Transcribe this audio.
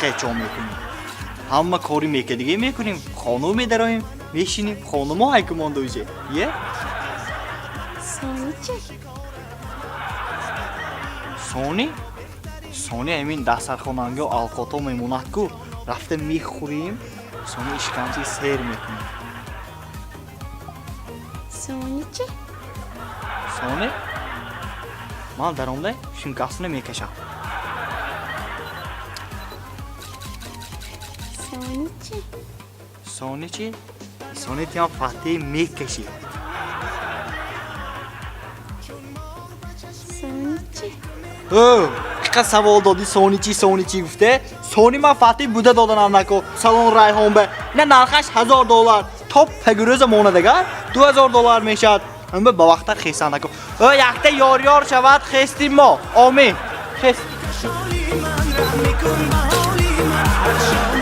Хечо мекунем? Ҳама кори мекардиге мекунем, хона медароем, мешинем, хонамо ҳайку монда уже е. Сони чӣ? Сони, сони ҳамин дастархонанго алқото мемонад ку, рафта мехӯрем, сони ишкамчи сер мекунем. Сони чӣ? Сони ман даромда шимкасини мекашам. Сони чӣ? Сони чӣ? Сони тиам фатҳи мекашӣ. Сони чӣ? Ӯ, чиқа савол додӣ, сони чӣ, сони чӣ гуфте. Сони ман фатҳи буда доданам нако салон Райҳон ба ина нархаш 1000 доллар, то пагурӯза монадагар 2000 доллар мешавад. Ҳамба ба вақта хесан нако. Ӯ, якта ёр-ёр шавад, хестим мо. Омин, хест. Ман раҳм мекун ба ҳоли ман.